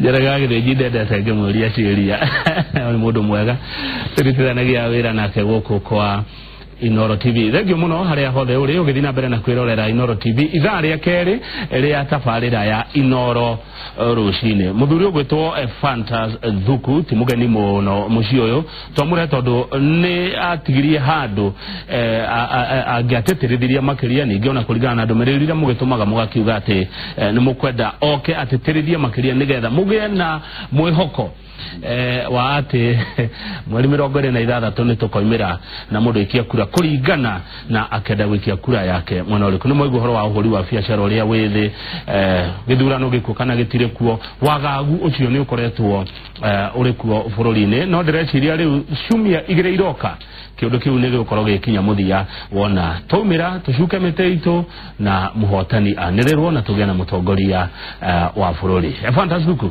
Njoroge wa Gĩthĩnji ndendete ngĩmũria ciũria. Nĩ mũndũ mwega tũrutithanagia wĩra nake gũkũ kwa Inoro TV. Thengio mũno harĩa hothe ũrĩ ũgĩthiĩ na mbere na kwĩrorera Inoro TV ithaa rĩa kerĩ rĩa tabarĩra ya Inoro rũcinĩ. Mũthuri ũgwĩtwo Ephantus Thuku ti mũgeni mũno mũciĩ ũyũ twamũre tondũ nĩ atigirie handũ angĩatĩtĩrithirie makĩria, ningĩ ona kũringana na ndũmĩrĩri iria mũgĩtũmaga mũgakiuga atĩ nĩ mũkwenda oke atĩtĩrithie makĩria nĩgetha mũgĩe na mwĩhoko wa atĩ mweri 26 nĩ tũkoimĩra na mũndũ aikia kura kũringana na akenda gũikia kura yake mwena ũrĩkũ. Nĩ mwaigua ũhoro wa ũhũri wa biacara ũrĩa wĩ thĩ, gĩthurano gĩkuo kana gĩtirĩ kuo, wagagu ũcio nĩ ũkoretwo ũrĩ kuo bũrũri-inĩ, no ndĩreciria rĩu ciumia 2 iroka kĩũndũ kĩu nĩ gĩgũkorwo gĩkinya mũthia wona twaumĩra tũcuke mĩtĩ itũ na mũhotani anĩrĩrwo na tũgĩe na mũtongoria wa bũrũri. Ephantus Thuku,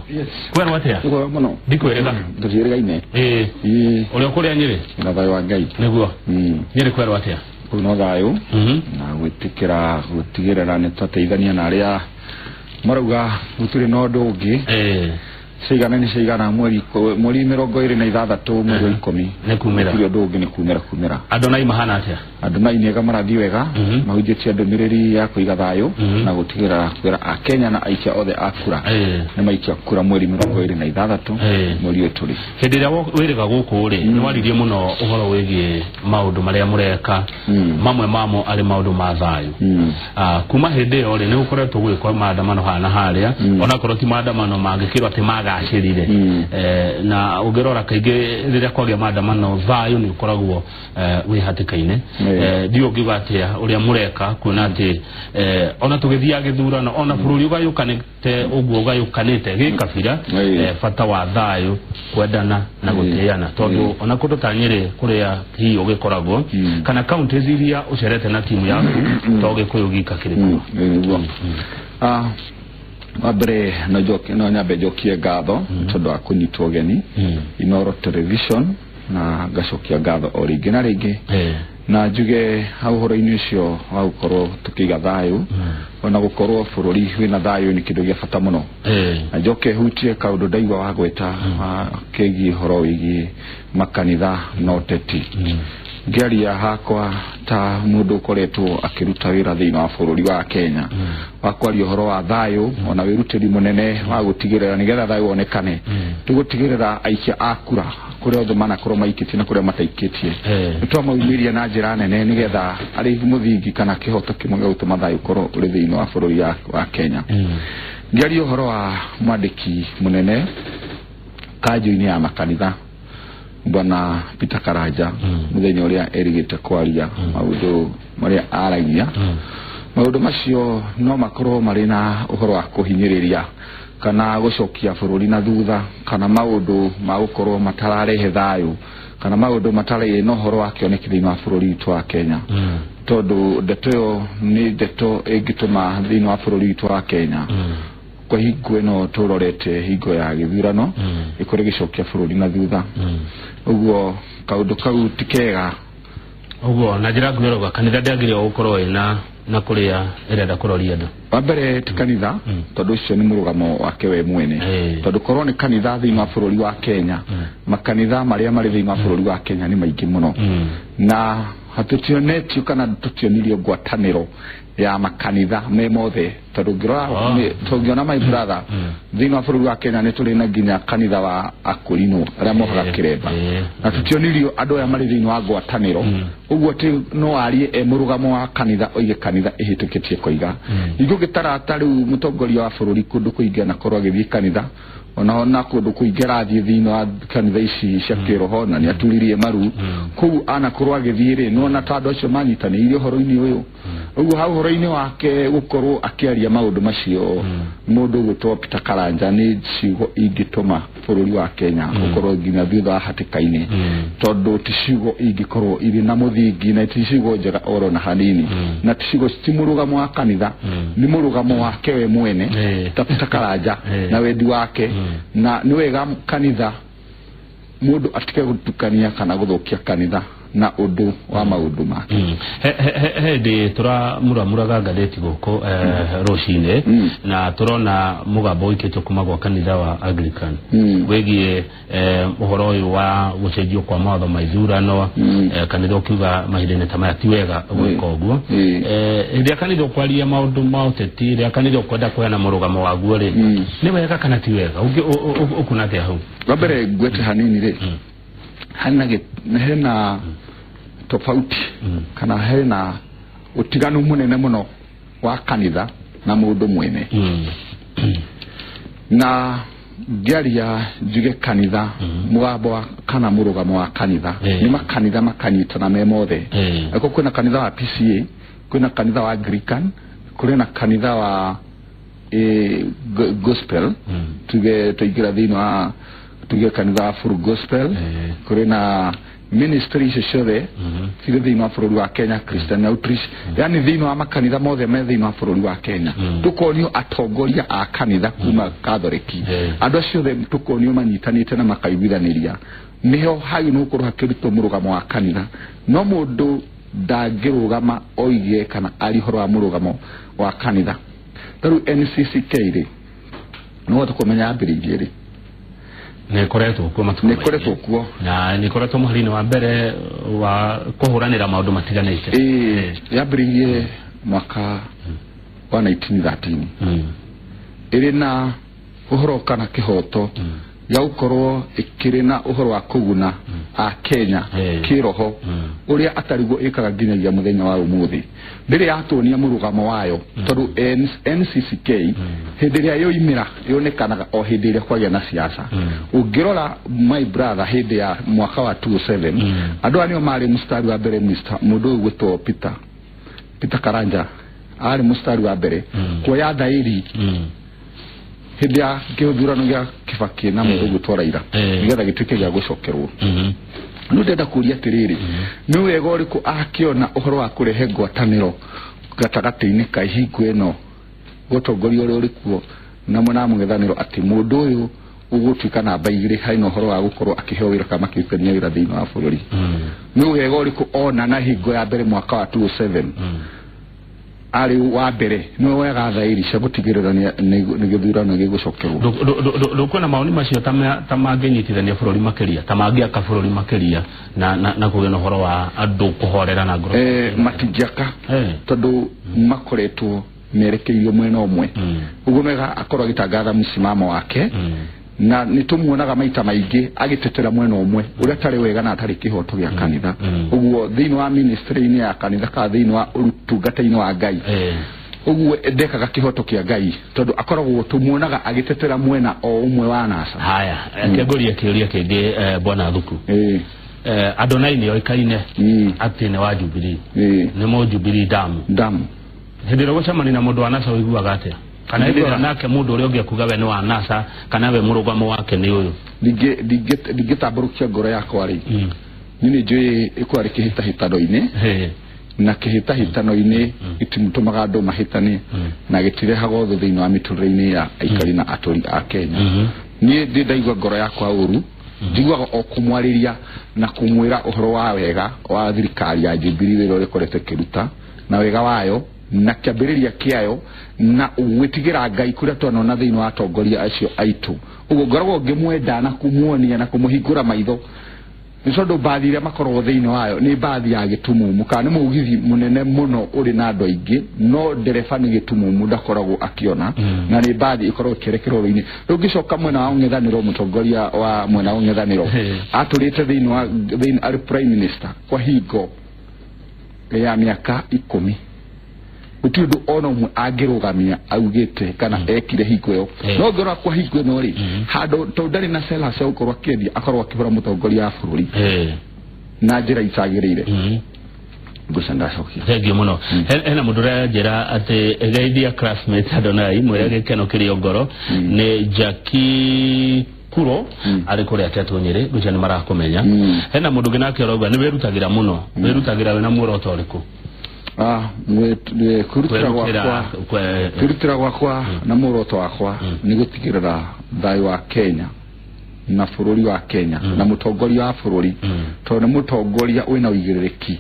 kwerwo atĩa? Mũno. Ndikwĩrĩga. Tũtiĩrĩgaine. Ĩĩ. Ũrĩa ũkũrĩa Nyĩrĩ? Na thayũ wa Ngai. Nĩguo. Nyĩrĩ kwerwo atĩa? Kũu no thayũ na gwĩtĩkĩra gũtigĩrĩra nĩ twateithania na arĩa marauga gũtirĩ na ũndũ ũngĩ. Cigana nĩ cigana mweri 26 mweri wa 10 nĩ kumĩra. Gũtirĩ ũndũ ũngĩ nĩ kumĩra kumĩra. Andũ nai mahana atĩa? Andũ nai nĩega marathiĩ wega, mahunjĩtie ndũmĩrĩri ya kũiga thayũ na gũtigĩrĩra kwĩra Akenya na aikia othe a kura nĩ maikia kura mweri 26 mweri ũyũ tũrĩ. Hĩndĩ ĩrĩa wĩrĩga gũkũ rĩ, nĩ waririe mũno ũhoro wĩgiĩ maũndũ marĩa mũreka, mamwe mamo arĩ maũndũ ma thayũ. Kuma hĩndĩ ĩyo rĩ, nĩ gũkoretwo gũgĩkwo maandamano haha na harĩa, onakorwo ti maandamano mangĩkĩrwo atĩ magacĩrire. Na ũngĩrora kaingĩ rĩrĩa kwagĩa maandamano thayũ nĩ ũkoragwo wĩ hatĩka-inĩ. Ndiũ ũngiuga atĩa ũrĩa mũreka kuona atĩ ona tũgĩthiaga gĩthurano ona bũrũri ũgayũkanĩte ũguo ũgayũkanĩte gĩkabira, bata wa thayũ, kwendana na gũtĩana, tondũ ona kũndũ ta Nyĩrĩ kũrĩa hihi ũgĩkoragwo kana counties iria ũcerete na timu yaku to Gĩkũyũ gika kĩrĩ kuo. Nĩguo. Wa mbere no nyambe njokie ngatho tondũ wa kũnyitwo ũgeni Inoro Television, na ngacokia ngatho o rĩngĩ na rĩngĩ, na njuge hau ũhoro-inĩ ũcio wa gũkorwo tũkĩiga thayũ, ona gũkorwo bũrũri wĩna thayũ nĩ kĩndũ gĩa bata mũno. Na njoke hutie kaũndũ ndaigua wa gweta kegiĩ ũhoro wĩgiĩ makanitha na ũteti. Ngĩaria hakwa ta mũndũ ũkoretwo akĩruta wĩra thĩinĩ wa bũrũri wa Kenya wa kwaria ũhoro wa thayũ ona wĩrutĩri mũnene wa gũtigĩrĩra nĩgetha thayũ wonekane, tũgũtigĩrĩra aikia a kura kũrĩa othe manakorwo maikĩtie na kũrĩa mataikĩtie nĩ twamaumĩria na njĩra nene nĩgetha arĩ mũthingi kana kĩhoto kĩmwe gĩa gũtũma thayũ ũkorwo ũrĩ thĩinĩ wa bũrũri wa Kenya. Ngĩaria ũhoro wa mwandĩki mũnene kanjũ-inĩ ya makanitha Bwana Peter Karanja, mũthenya ũrĩa erĩgĩte kwaria maũndũ marĩa aragia, maũndũ macio no makorwo marĩ na ũhoro wa kũhinyĩrĩria kana gũcokia bũrũri na thutha, kana maũndũ ma gũkorwo matararehe thayũ, kana maũndũ matarĩ na ũhoro wa kĩoneki thĩinĩ wa bũrũri witũ wa Kenya, tondũ ndeto ĩyo nĩ ndeto ĩngĩtũma thĩinĩ wa bũrũri witũ wa Kenya kwa hingo ĩno tũrorete hingo ya gĩthurano ĩkorwo ĩgĩcokia bũrũri na thutha. Ũguo kaũndũ kau ti kega. Ũguo na njĩra nguhĩ ũrauga kanitha ndĩagĩrĩirwo gũkorwo ĩna na kũrĩa ĩrenda kũroria andũ. Wa mbere ti kanitha, tondũ ũcio nĩ mũrũgamo wake we mwene, tondũ korwo nĩ kanitha thĩinĩ wa bũrũri wa Kenya, makanitha marĩa marĩ thĩinĩ wa bũrũri wa Kenya nĩ maingĩ mũno, na hatũtionetio kana tũtionirio ngwatanĩro ya makanitha me mothe, tondũ ũngĩrora tũngĩona my brother thĩinĩ wa bũrũri wa Kenya nĩ tũrĩ na nginya kanitha wa akũrinũ arĩa mohaga kĩremba, na tũtionirio andũ aya marĩ thĩinĩ wa ngwatanĩro. Ũguo atĩ no arie e mũrũgamo wa kanitha oige kanitha ĩhĩtũkĩtie koiga. Ningĩ ũngĩtara ta rĩu mũtongoria wa bũrũri kũndũ kũingĩ anakorwo agĩthiĩ kanitha, ona na kũndũ kũingĩ arathiĩ thĩinĩ wa kanitha ici cia kĩroho na nĩ aturirie maru kũu anakorwo agĩthiĩ rĩ, nĩwona ta andũ acio manyitanĩire ũhoro-inĩ ũyũ. Ũguo hau ũhoro-inĩ wake gũkorwo akĩaria maũndũ macio mũndũ ũgwĩtwo Peter Karanja nĩ ciugo ingĩtũma bũrũri wa Kenya ũkorwo nginya thutha wa hatĩka-inĩ, tondũ ti ciugo ingĩkorwo irĩ na mũthingi na ti ciugo njega oro na hanini, na ti ciugo ti mũrũgamo wa kanitha, nĩ mũrũgamo wake we mwene ta Peter Karanja na wendi wake, na nĩ wega kanitha mũndũ atige gũtukania kana gũthũkia kanitha na ũndũ wa maũndũ make. Hĩndĩ tũramũramũraga ngathĩti gũkũ rũcinĩ na tũrona mũgambo ũikĩtio kuma gwa kanitha wa Anglican wĩgiĩ ũhoro ũyũ wa gũcenjio kwa mawatho ma ithurano, kanitha ũkiuga mahinda-inĩ ta maya ti wega gwĩka ũguo. Hĩndĩ ĩrĩa kanitha ũkwaria maũndũ ma ũteti, rĩrĩa kanitha ũkwenda kũheana mũrũgamo waguo rĩ, nĩ wega kana ti wega? Ũkuona atĩa hau? Wa mbere ngwete hanini rĩ, hena tofauti kana hena utiganu munene muno wa kanitha na mundu mwene. Na ngiaria njuge kanitha mugambo wa kana murugamo wa kanitha ni makanitha makanyitana me mothe. Ako kwina kanitha wa PCA, kwina kanitha wa Anglican, kwina kanitha wa gospel, tuge tuigira thiini wa tuge kanitha wa full gospel, kwina ministry icio ciothe cirĩ thĩinĩ wa bũrũri wa Kenya, Christian Outreach, yani thĩinĩ wa makanitha mothe me thĩinĩ wa bũrũri wa Kenya. Tukonio atongoria a kanitha kuma Katholiki, andũ acio othe tukonio manyitanĩte na makaiguithanĩria, nĩho hagĩrĩirwo gũkorwo hakĩrutwo mũrũgamo wa kanitha. No mũndũ ndangĩrũgama oige kana arie ũhoro wa mũrũgamo wa kanitha. Ta rĩu NCCK rĩ, no ũhote kũmenya yambĩrĩirie rĩ? Nĩ ĩkoretwo kuo matukũ maingĩ. Nĩ ĩkoretwo kuo. Na nĩ ĩkoretwo mũhari-inĩ wa mbere wa kũhũranĩra maũndũ matiganĩte. Yambĩrĩirie mwaka wa 1913. Ĩrĩ na ũhoro kana kĩhoto gĩa gũkorwo ĩkĩrĩ na ũhoro wa kũguna a Kenya kĩroho ũrĩa atariguo ĩkaga nginyagia mũthenya wa ũmũthĩ. Ndĩrĩ yatuonia mũrũgamo wayo tondũ NCCK hĩndĩ ĩrĩa yoimĩra yonekanaga o hĩndĩ ĩrĩa kwagĩa na siasa. Ũngĩrora my brother hĩndĩ ya mwaka wa 2007 andũ aya nĩo marĩ mũstari wa mbere, mũndũ ũyũ gwĩtwo Peter Karanja arĩ mũstari wa mbere kuoya thaĩri hĩndĩ ya kĩthurano gĩa Kibaki na mũndũ ũgwĩtwo Raila nĩgetha gĩtuĩke gĩa gũcokerwo. No ndĩrenda kũria atĩrĩrĩ, nĩ wega ũrĩkũ akĩona ũhoro wa kũrehe ngwatanĩro gatagatĩ-inĩ ka ihingo ĩno gũtongoria ũrĩa ũrĩ kuo na mwena wa mũng'ethanĩro atĩ mũndũ ũyũ ũgũtuĩka namba igĩrĩ harĩ na ũhoro wa gũkorwo akĩheo wĩra kana makĩrutithania wĩra thĩinĩ wa bũrũri? Nĩ wega ũrĩkũ ona na hingo ya mbere mwaka wa 2007 arĩ wa mbere nĩwe woyaga thaĩri cia gũtigĩrĩra nĩ gĩthurano gĩgũcokerwo? Ndũkuona maoni macio ta mangĩnyitithania bũrũri makĩria, ta mangĩaka bũrũri makĩria na kũgĩa na ũhoro wa andũ kũhorera na ngoro? Matingĩaka tondũ makoretwo merekeirio mwena ũmwe. Ũguo nĩwega akorwo agĩtangatha mũsimamo wake, na nĩ tũmuonaga maita maingĩ agĩtetera mwena ũmwe ũrĩa atarĩ wega na atarĩ kĩhoto gĩa kanitha. Ũguo thĩinĩ wa ministry-inĩ ya kanitha kana thĩinĩ wa ũtungata-inĩ wa Ngai, ũguo ndekaga kĩhoto kĩa Ngai tondũ akoragwo tũmuonaga agĩtetera mwena o ũmwe wa NASA. Haya, kĩngũria kĩũria kĩngĩ bwana Thuku. Adonai nĩ oĩkaine atĩ nĩ wa Jubilee, nĩ mũ Jubilee damu. Hĩndĩ ĩrĩa ũgũcemania na mũndũ wa NASA ũiguaga atĩa? Kana hĩndĩ ĩrĩa nake mũndũ ũrĩa ũngĩ akuga we nĩ wa NASA kana we mũrũgamo wake nĩ ũyũ? Ndingĩtambũrũkia ngoro yakwa rĩ, niĩ nĩ njũĩ ĩkorwo arĩ kĩhĩtahĩtano-inĩ, na kĩhĩtahĩtano-inĩ gĩtimũtũmaga andũ mahĩtanie na gĩtirehaga ũthũ thĩinĩ wa mĩtũrĩre-inĩ ya aikari na atũri a Kenya. Niĩ ndĩ ndaigua ngoro yakwa ũru, njiguaga o kũmwarĩria na kũmwĩra ũhoro wa wega wa thirikari ya Jubilee wĩra ũrĩa ĩkoretwo ĩkĩruta na wega wayo na kĩambĩrĩria kĩayo na gwĩtigĩra Ngai kũrĩa twanona thĩinĩ wa atongoria acio aitũ. Ũguo ngoragwo ngĩmwenda na kũmuonia na kũmũhingũra maitho nĩ tondũ mbathi iria makoragwo thĩinĩ wayo nĩ mbathi ya gĩtumumu kana nĩ mũgithi mũnene mũno ũrĩ na andũ aingĩ, no ndereba nĩ gĩtumumu ndakoragwo akĩona, na nĩ mbathi ĩkoragwo ĩkĩerekerwo rũĩ-inĩ. Rĩu ngĩcoka mwena wa ũng'ethanĩro, mũtongoria wa mwena wa ũng'ethanĩro atũrĩte thĩinĩ wa thĩinĩ arĩ prime minister kwa hingo ya mĩaka 10, gũtirĩ ũndũ ona ũmwe angĩrũgamia augĩte kana ekire hingo ĩyo. No ngĩrora kwa hingo ĩno rĩ, handũ tondũ ndarĩ na cera cia gũkorwo akĩendia, akorwo akĩhũra mũtongoria wa bũrũri na njĩra itagĩrĩire. Ngũca ndacokia. Thengiũ mũno. Hena mũndũ ũranjĩra atĩ geithia classmate Adonai mwĩre gĩkeno kĩrĩ o ngoro nĩ Jackie Kuro arĩ kũrĩa Tetũ Nyĩrĩ, ngwĩciria nĩ marakũmenya. Hena mũndũ ũngĩ nake ũrauga nĩ wĩrutagĩra mũno, wĩrutagĩra wĩna muoroto ũrĩkũ? Kwĩrutĩra gwakwa na muoroto wakwa nĩ gũtigĩrĩra thayũ wa Kenya na bũrũri wa Kenya na mũtongoria wa bũrũri tondũ nĩ mũtongoria wĩna ũigĩrĩrĩki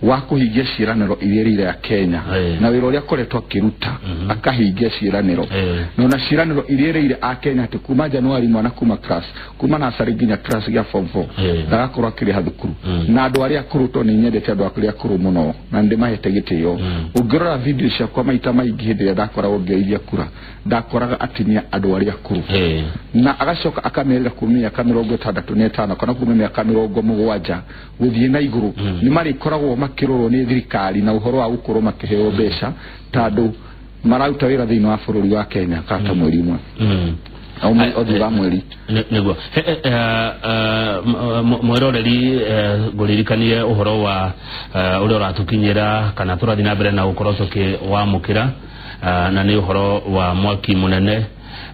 wa kũhingia ciĩranĩro iria ĩrĩ ya Kenya na wĩra ũrĩa akoretwo akĩruta akahingia ciĩranĩro na ona ciĩranĩro iria ĩrĩire a Kenya atĩ kuma Januari mwana kuma class kuma nursery nginya class ya form 4 ndagakorwo akĩrĩha thukuru na andũ arĩa akũrũ tondũ nĩ nyendete andũ arĩa akũrũ mũno na ndĩmahete gĩtĩo. Ũngĩrora video ciakwa maita maingĩ hĩndĩ ĩrĩa ndakoragwo ngĩoithia kura ndakoraga atinia andũ arĩa akũrũ na agacoka akamerĩra kuma mĩaka 65 kana kuma mĩaka 70 gũthiĩ na igũrũ nĩ marĩkoragwo makĩrorwo nĩ thirikari na ũhoro wa gũkorwo makĩheo mbeca tondũ mararuta wĩra thĩinĩ wa bũrũri wa Kenya kata mweri ũmwe au thutha mweri nĩguo. Mwĩroreri ngũririkanie ũhoro wa ũrĩa ũratũkinyĩra kana tũrathiĩ na mbere na gũkorwo tũkĩwamũkĩra na nĩ ũhoro wa mwaki mũnene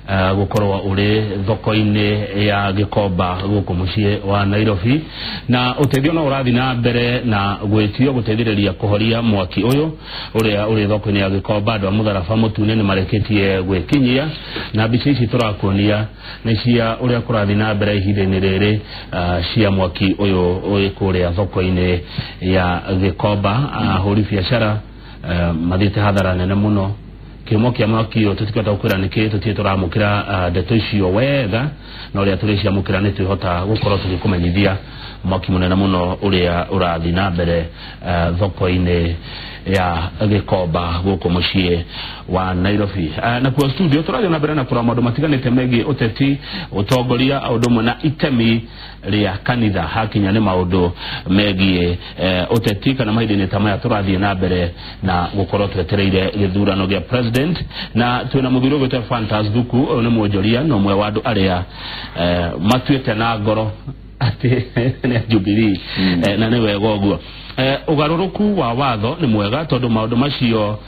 gũkorwo ũrĩ thoko-inĩ ya Gĩkomba gũkũ mũciĩ wa Nairobi na ũteithio no ũrathiĩ na mbere na gwĩtio gũteithĩrĩria kũhoria mwaki ũyũ ũrĩa ũrĩ thoko-inĩ ya Gĩkomba. Andũ a mũtharaba mũtune nĩ marĩkĩtie gwĩkinyia na mbica ici tũrakuonia nĩ cia ũrĩa kũrathiĩ na mbere ihinda-inĩ rĩrĩ cia mwaki ũyũ ũrĩ kũrĩa thoko-inĩ ya Gĩkomba. Ahũri biacara mathiĩte hathara nene mũno. Kĩhumo kĩa mwaki ũyũ tũtikũhota gũkwĩra nĩkĩ, tũtirĩ tũramũkĩra ndeto icio wega na ũrĩa tũrĩciamũkĩra nĩ twĩhota gũkorwo tũgĩkũmenyithia mwaki mũnene mũno ũrĩa ũrathiĩ na mbere thoko-inĩ ya Gĩkomba gũkũ mũciĩ wa Nairobi. Nakuo studio tũrathiĩ na mbere na kũrora maũndũ matiganĩte megiĩ ũteti, ũtongoria, ũndũ ũmwe na itemi rĩa kanitha hakinya nĩ maũndũ megiĩ ũteti kana mahinda-inĩ ta maya tũrathiĩ na mbere na gũkorwo twetereire gĩthurano gĩa president na twĩna mũthuri ũgwĩtwo Fantas Thuku. Ũyũ nĩ mwonjoria na ũmwe wa andũ arĩa matuĩte na ngoro atĩ nĩ Jubilee na nĩ wega ũguo. Ũgarũrũku wa watho nĩ mwega tondũ maũndũ macio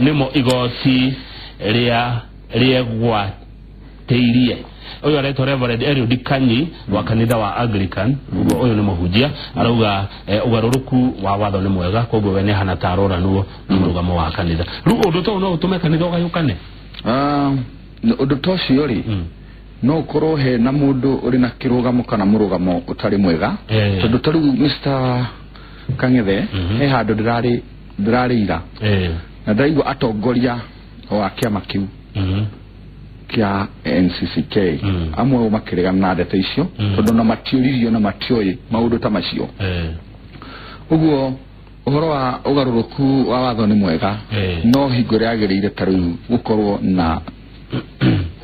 nĩmo igoti rĩa rĩegwatĩirie. Ũyũ aretwo Reverend Eliud Kanyi wa kanitha wa Anglican, ũguo ũyũ nĩ mũhunjia, arauga ũgarũrũku wa watho nĩ mwega koguo we nĩ ahana ta aroranwo na mũrũgamo wa kanitha. Rĩu ũndũ ta ũyũ no ũtũme kanitha ũgayũkane? Ũndũ ta ũcio rĩ no ũkorwo he na mũndũ ũrĩ na kĩrũgamo kana mũrũgamo ũtarĩ mwega tondũ ta rĩu Mr. Kang'ethe he handũ ndĩrarĩ ira na ndaigua atongoria wa kĩama kĩu kĩa NCCK amwe makĩregana na ndeto icio tondũ na matiũririo na matioĩ maũndũ ta macio. Ũguo ũhoro wa ũgarũrũku wa watho nĩ mwega no hingo ĩrĩa yagĩrĩire ta rĩu gũkorwo na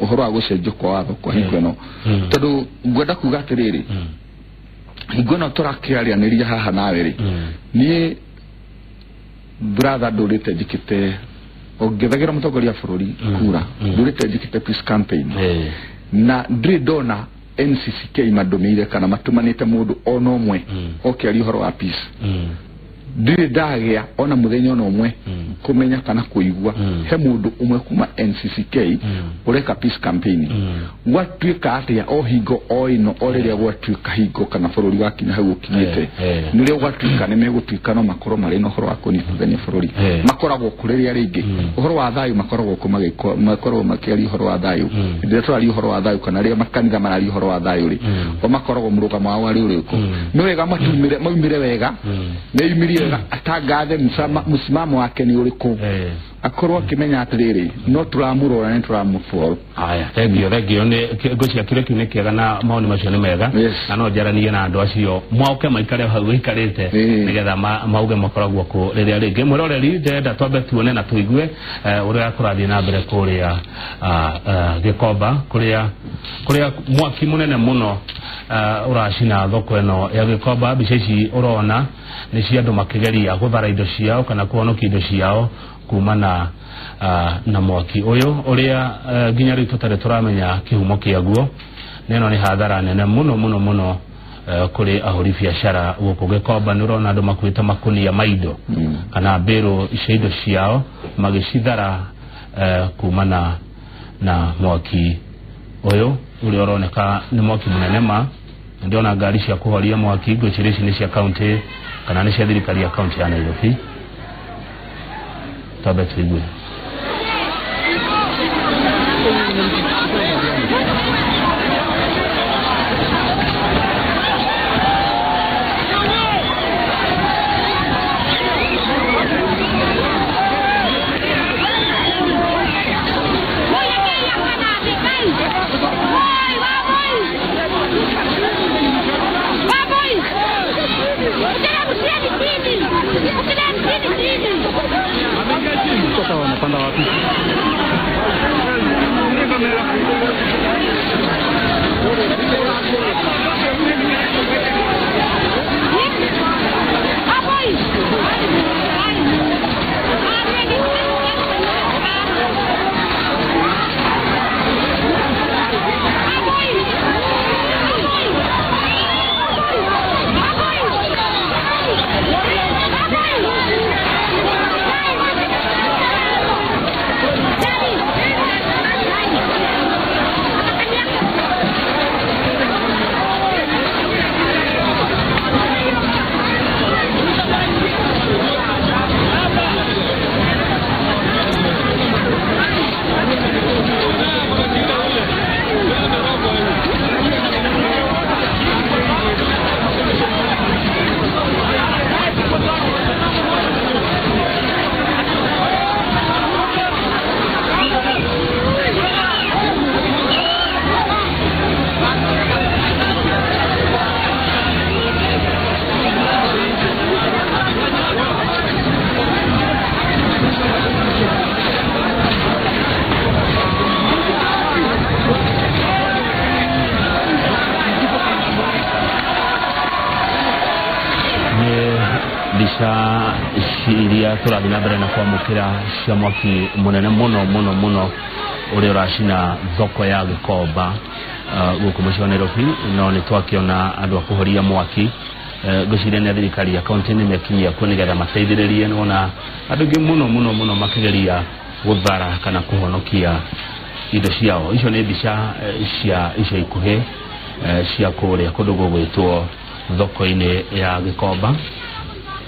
ũhoro wa gũcenjio kwa watho kwa hingo ĩno tondũ ngwenda kuga atĩrĩrĩ hingo ĩno tũrakĩaranĩria haha nawe rĩ niĩ brother ndũrĩte njĩkĩte ũngĩthagĩra mũtongoria bũrũri kura ndũrĩte njĩkĩte peace campaign na ndirĩ ndona NCCK mandũmĩire kana matũmanĩte mũndũ ona ũmwe okĩaria ũhoro wa peace. Ndirĩ ndagĩa ona mũthenya ona ũmwe kũmenya kana kũigua he mũndũ ũmwe kuma NCCK ũreka peace campaign. Gwatuĩka atĩa o hingo o ĩno o rĩrĩa gwatuĩka hingo kana bũrũri wakinya hau ũkinyĩte nĩrĩo gwatuĩka nĩ megũtuĩka no makorwo marĩ na ũhoro wa kũnyitithania bũrũri makoragwo kũ rĩrĩa rĩngĩ ũhoro wa thayũ makoragwo kũ makoragwo makĩaria ũhoro wa thayũ hĩndĩ ĩrĩa tũraria ũhoro wa thayũ kana rĩrĩa makanitha mararia ũhoro wa thayũ rĩ o makoragwo mũrũgamo wao arĩ ũrĩkũ nĩ wega maumĩre wega meyumĩrie atangathe msimamo wake nĩ ũrĩkũ akorwo akĩmenya atĩrĩrĩ no tũramũrora nĩ tũramũfollow. Aya, thengio nĩ ngwĩciria kĩrĩa kĩu nĩ kĩega na maoni macio nĩ mega na no njaranie na andũ acio moke maikare hau gũikarĩte nĩgetha mauge makoragwo kũ rĩrĩa rĩngĩ. Mwĩroreri ndĩrenda twambe tuone na tũigue ũrĩa kũrathiĩ na mbere kũrĩa Gĩkomba kũrĩa mwaki mũnene mũno ũracina thoko ĩno ya Gĩkomba. Mbica ici ũrona nĩ cia andũ makĩgeria gũthara indo ciao kana kũhonokia indo ciao kumana na mwaki ũyũ ũrĩa nginya rĩu tũtarĩ tũramenya kĩhumo kĩaguo. Neno nĩ hathara nene mũno mũno mũno kũrĩ ahũri biacara gũkũ Gĩkomba. Nĩ ũrona andũ makuĩte makũnia ma indo kana mbĩrũ cia indo ciao magĩcithara kumana na mwaki ũyũ ũrĩa ũroneka nĩ mwaki mũnene ma. Ndĩrona ngari cia kũhoria mwaki, ngwĩciria ici nĩ cia kaunti kana nĩ cia thirikari ya kaunti ya Nairobi. Twambe tũigue. mbica iria tũrathiĩ na mbere na kwamũkĩra cia mwaki mũnene mũno mũno mũno ũrĩa ũracina thoko ya Gĩkomba gũkũ mũciĩ wa Nairobi. No nĩ twakĩona andũ a kũhoria mwaki, ngwĩciria nĩ a thirikari ya kaunti nĩ mekinyia kuo nĩgetha mateithĩrĩrie. Nĩwona andũ aingĩ mũno mũno mũno makĩgeria gũthara kana kũhonokia indo ciao. Icio nĩ mbica cia ica ikuhĩ cia kũrĩa kũndũ gũgwĩtwo thoko-inĩ ya Gĩkomba,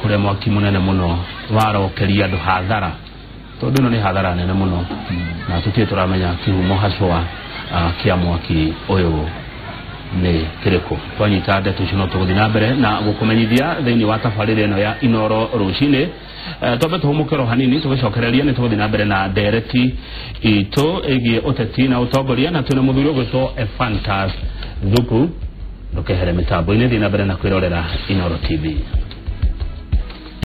kũrĩa mwaki mũnene mũno warokeria andũ hathara, tondũ ĩno nĩ hathara nene mũno na tũtirĩ tũramenya kĩhumo hacwa kĩa mwaki ũyũ nĩ kĩrĩkũ. Twanyita ndeto icio no tũgũthiĩ na mbere na gũkũmenyithia thĩinĩ wa tabarĩra ĩno ya Inoro rũcinĩ. Twambe tũhũmũke ro hanini, tũgĩcokereria nĩ tũgũthiĩ na mbere na ndereti itũ ĩgiĩ ũteti na ũtongoria, na twĩna mũthuri ũgwĩtwo Ephantus Thuku. Ndũkehere mĩtambo-inĩ, thiĩ na mbere na kwĩrorera Inoro TV.